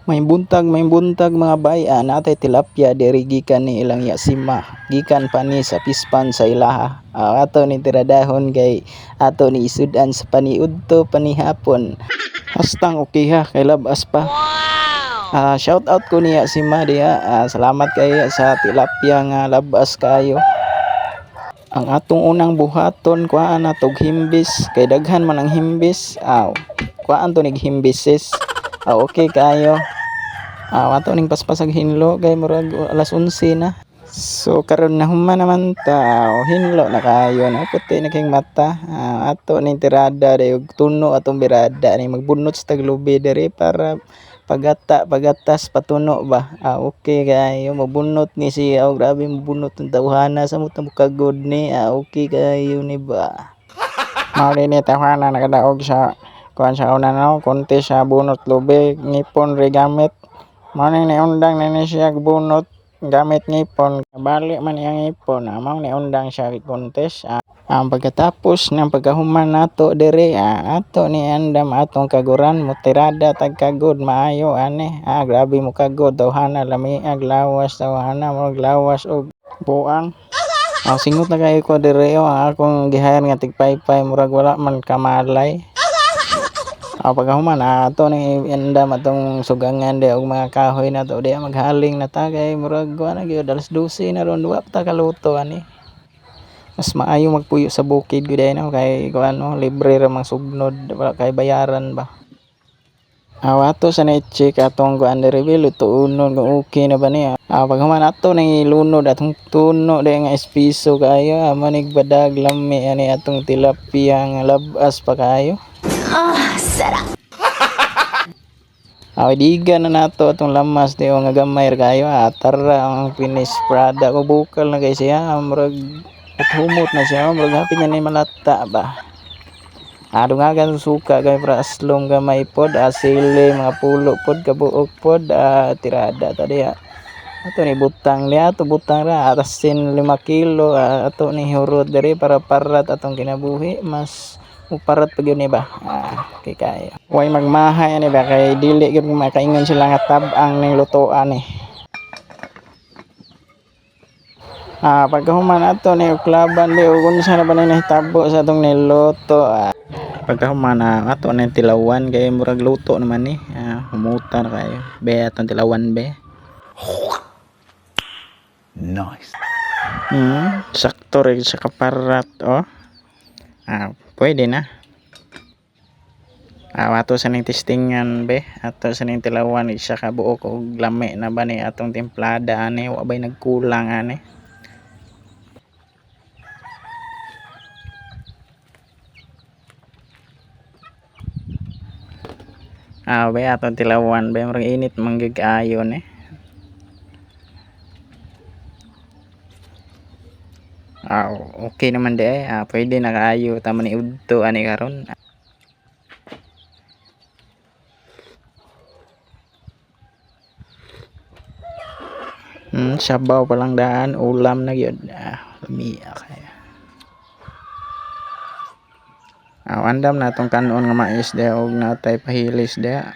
May buntag mga bay, natay tilapia diri gikan ni ilang yasima, gikan pa ni sa pispan sa ilaha. Ato ni tiradahon kay ato ni isud-an sa paniudto panihapon. Hastang okay ha, kay labas pa. Shout out ko niya si Ma diha. Salamat kay sa tilapia nga labas kayo. Ang atong unang buhaton, kuhaan natog himbis kay daghan man ang himbis. Aw, kuhaan to nig himbises. Aw, okay kayo. Ato ning paspasag hinlo kay murag alas 11 na. So karon na human naman ta, aw, hinlo na kayo na puti na kayong mata. Ato ning tirada dayog tuno atong birada ni magbunot sa taglubi diri para pagata pagatas patuno ba. Okay kayo mabunot ni siya. Aw, grabe mabunot ang tawhana sa mutang kagod ni. Okay kayo ni ba. Mao ni tawhana nakadaog sa kuan sa una no, konti sa bunot lubi, ngipon re gamit. Mao ni niundang na ni siya bunot gamit ngipon, bali man iyang ngipon. Mao niundang siya contest. Ang pagkatapos ng pagkahuman nato diri, ato ni andam atong kaguran, motirada tag kagod maayo ani. Grabe mo kagod tawhana, lami ag lawas tawhana, murag lawas og buang. Singot na kayo ko diri oh, ang akong gihire nga tigpaypay murag wala man kamalay. Pagkahuman ato ni andam atong sugangan di og mga kahoy na to di maghaling na ta kay murag kuan na gyud alas 12 na ron, wa pa ta kaluto ani. Mas maayo magpuyo sa bukid gyud no kay kuan no, libre ra mang sugnod, wala kay bayaran ba. Ato sa na-check atong kuan diri bi lutuonon kung okay na ba niya. Paghuman ato nang ilunod atong tuno di nga espiso kaayo, manig badag lami ani atong tilapia nga labas pa kaayo. Sarap. Diga na nato atong lamas di nga gamay ra kaayo. Tara ang finished product ko bukal na kay siya, murag humot na siya, murag hapit na ni malata ba. Dungagan suka kay para aslong gamay pod, sili mga pulo pod kabuok pod, tirada ta diha. Ato ni butang diha, ato butang ra asin 5 kilo, ato ni hurot diri para parat atong kinabuhi, mas muparat pa gyud ni ba. Okay kayo. Way magmahay ani ba kay dili gyud makaingon sila nga tab-ang ning lutoan ni. Pagkahuman ato ni uklaban di ug unsa na ba ni nahitabo sa atong niluto. Pagkahuman ato na tilawan kay murag luto naman ni. Humuta na kayo. Be atong tilawan be. Nice. Sakto rin sa kaparat oh. Pwede na. Ato sa ning testingan be, ato sa ning tilawan isa ka buok og lami na ba ni atong timplada ani, wa bay nagkulang ani. Be atong tilawan be, murag init man gyud kaayo ni. Okay naman di ay. Pwede na kaayo tama ni udto ani karon. Sabaw pa lang daan, ulam na gyud. Lamiya kaya. Andam na atong kanon nga mais diha og natay pahilis diha.